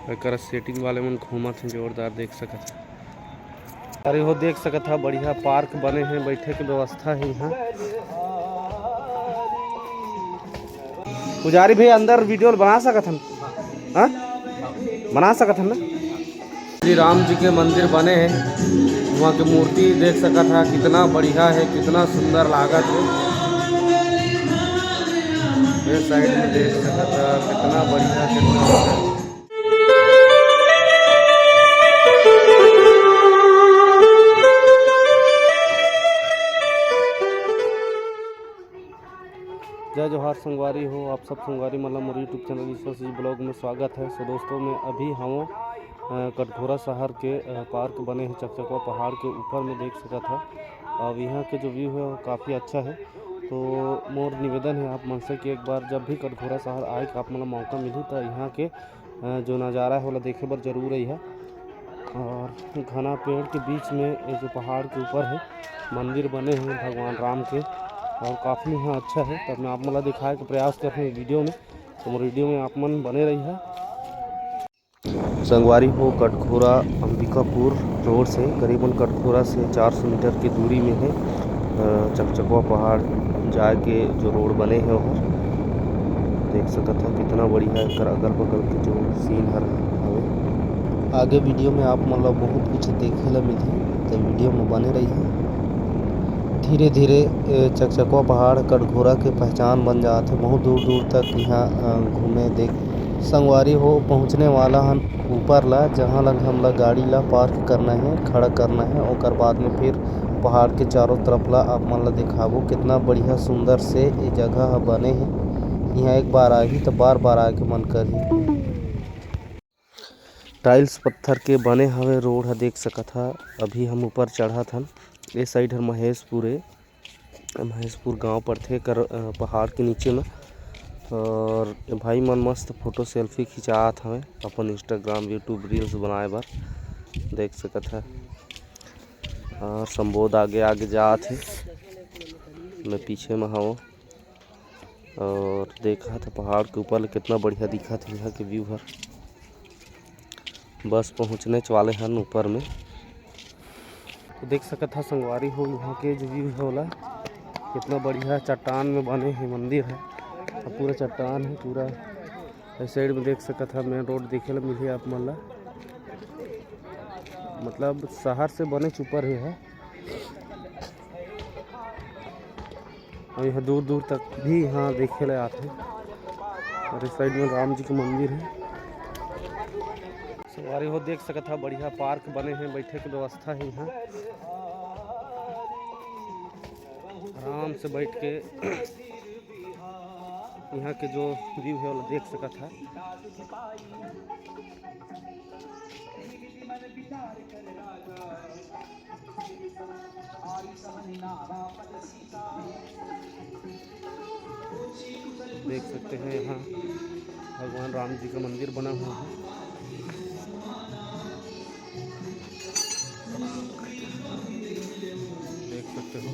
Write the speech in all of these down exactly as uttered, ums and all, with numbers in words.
एकर setting वाले मन घूमत हे जोरदार, देख सकत हे। अरे हो देख सकत हा, बढ़िया पार्क बने हे, बैठे के व्यवस्था हे इहाँ। पुजारी भैया, अंदर वीडियो बना सकत हन? हाँ, बना सकत हन ना? श्री राम जी के मंदिर बने हे, वहाँ के मूर्ति देख सकत हा, कितना बढ़िया हे, कितना सुंदर लागत हे। ये साइड में देख सकत हा, कितना बढ़िया, कितना जय जोहार संगवारी हो, आप सब संगवारी मन ला मोर YouTube चैनल ईश्वर जी ब्लॉग में स्वागत है। सो दोस्तों, मैं अभी हवं, अ, कटघोरा शहर के, अ, पार्क बने हे चकचकवा पहाड़ के ऊपर में, देख सकत है। और यहाँ के जो व्यू है वो काफ़ी अच्छा है। तो मोर निवेदन है आप मन से कि एक बार जब भी कटघोरा शहर आए के आप मन ला मौका मिली तो यहाँ के, अ, जो नज़ारा है ओला देखे बर जरूर अइहा। और घना पेड़ के बीच में ये जो पहाड़ के ऊपर है मंदिर बने हैं भगवान राम के, और काफ़ी यहाँ अच्छा है। तब मैं आप मन ला दिखाए के प्रयास कर रहे हैं वीडियो में, तो मोर वीडियो में आप मन बने रहिहा। संगवारी हो, कटघोरा अंबिकापुर रोड से करीबन कटघोरा से चार सौ मीटर के दूरी में है, अ, चकचकवा पहाड़ जाए के जो रोड बने हे ओहर। देख सकत हा कितना बढ़िया एकर अगल बगल के जो सीन हर हवे। आगे वीडियो में आप मन ला बहुत कुछ देखे ला मिलही, तो वीडियो में बने रहिए। धीरे धीरे, ए, चकचकवा पहाड़ कटघोरा के पहचान बन जात हे। बहुत दूर दूर तक यहाँ, अ, घूमे देख संगवारी हो, पहुँचने वाला हन ऊपर ला, जहाँ लग हमला गाड़ी ला पार्क करना है, खड़ा करना है। ओकर बाद में फिर पहाड़ के चारों तरफ ला आप मन ला दिखाबो। कितना बढ़िया सुंदर से ये जगह ह बने है। यहाँ एक बार आही तो बार बार आए के मन करही। टाइल्स पत्थर के बने हवे रोड ह, देख सकत हा। अभी हम ऊपर चढ़त हन। ए साइड हर महेशपुर ए, महेशपुर गांव पड़थे कर, अ, पहाड़ के नीचे में। और भाई मन मस्त फोटो सेल्फी खिंचात हवे अपन Instagram, YouTube reels बनाए बर, देख सकत हा। और संबोध आगे आगे जात हे, मैं पीछे में हवं। और देखा था पहाड़ के ऊपर ले कितना बढ़िया दिखत हे यहाँ के व्यू हर। बस पहुँचने च वाले हन ऊपर में। तो देख सकत हा संगवारी हो, यहाँ के जो व्यू है ओला, कितना बढ़िया चट्टान में बने हे मंदिर है। अब पूरा चट्टान है, पूरा इस साइड में देख सकत हा, मेन रोड देखे ला मिलही आप मन ला। मतलब शहर से बने च ऊपर ही है। और यहाँ दूर दूर तक भी यहाँ देखे ला आथे। और इस साइड में राम जी के मंदिर है। संगवारी हो देख सकत हा, बढ़िया पार्क बने हैं, बैठे के व्यवस्था है यहाँ। आराम से बैठ के यहाँ के जो व्यू है वो देख सकत हा। देख सकते हैं यहाँ भगवान राम जी का मंदिर बना हुआ है। देख सकते हो।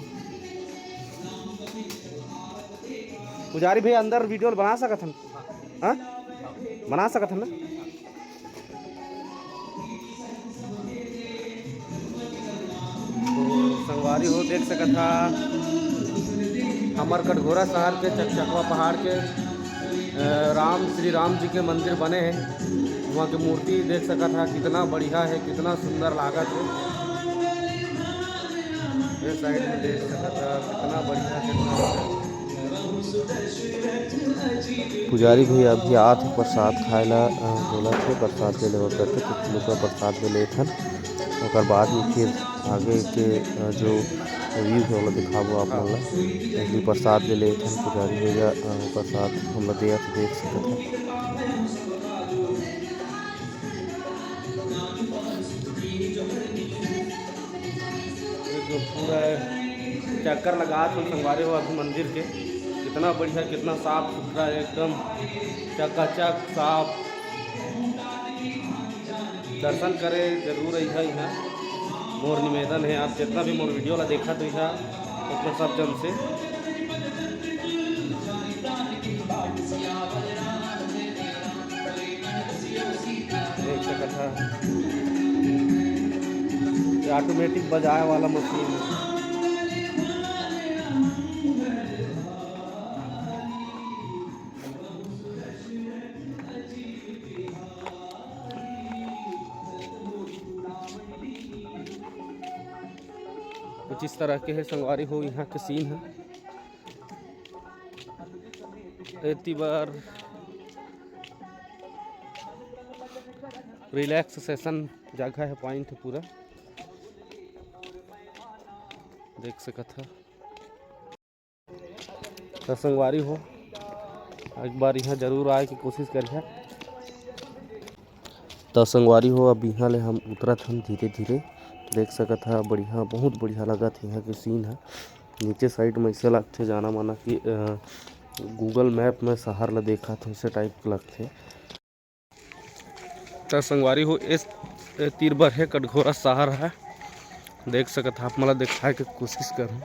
पुजारी भैया, अंदर वीडियो बना सकत हन? हाँ, बना सकत हन ना? तो संगवारी हो देख सकत हा, हमर कटघोरा शहर के चकचकवा पहाड़ के, अ, राम, श्री राम जी के मंदिर बने हे। वहाँ के मूर्ति देख सकत हा, कितना बढ़िया है, कितना सुंदर लागत है। ये साइड में देख सकत हा, कितना बढ़िया, कितना पुजारी भी अभी आत हे प्रसाद खाए ला, अ, बोलत हे प्रसाद ले लेवा करके, तो लोग प्रसाद ले लेत हन। ओकर बाद में फिर आगे के, अ, जो व्यू है ओला दिखाबो आप मन ला। अभी प्रसाद ले लेत हन, पुजारी भैया, अ, प्रसाद हमला देत देख सकत हन। एक पूरा चक्कर लगा तुम संगवारी हो अभी मंदिर के, कितना बढ़िया, कितना साफ सुथरा है एकदम, चकाचक साफ। दर्शन करे जरूर अइहा इहाँ। मोर निवेदन है, आप जितना भी मोर वीडियो ला देखत हो इहाँ, अपने सब जन से। ये ऑटोमेटिक बजाए वाला मशीन है। कुछ इस तरह के है संगवारी हो यहाँ के सीन है। एती बर रिलैक्स सेशन जगह है, पॉइंट है पूरा, देख सकत ह। त संगवारी हो, एक बार यहाँ जरूर आए के कोशिश करिहा। त संगवारी हो, अब यहाँ ले हम उतरत हन धीरे धीरे। देख सकत ह, बढ़िया, बहुत बढ़िया लगत हे यहाँ के सीन ह। नीचे साइड में ऐसे लगथे जाना माना कि, अ, गूगल मैप में शहर ला देखत हो, ऐसे टाइप के लगथे। त संगवारी हो, ए तीर बर हे कटघोरा शहर ह, देख सकत ह, आप मन ला देखाए के कोशिश करहूँ।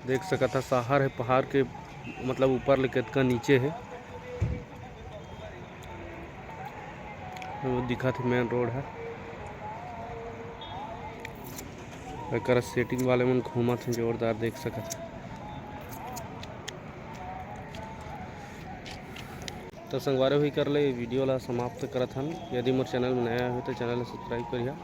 देख सकत ह, शहर हे पहाड़ के, मतलब, ऊपर ले कतका नीचे हे। वो दिखत हे मेन रोड ह। एकर सेटिंग वाले मन घूमत हे जोरदार, देख सकत ह। तो संगवारी हो, इही कर ले वीडियो ला समाप्त करत हन। यदि मोर चैनल में नया हो तो चैनल ला सब्सक्राइब करिहा।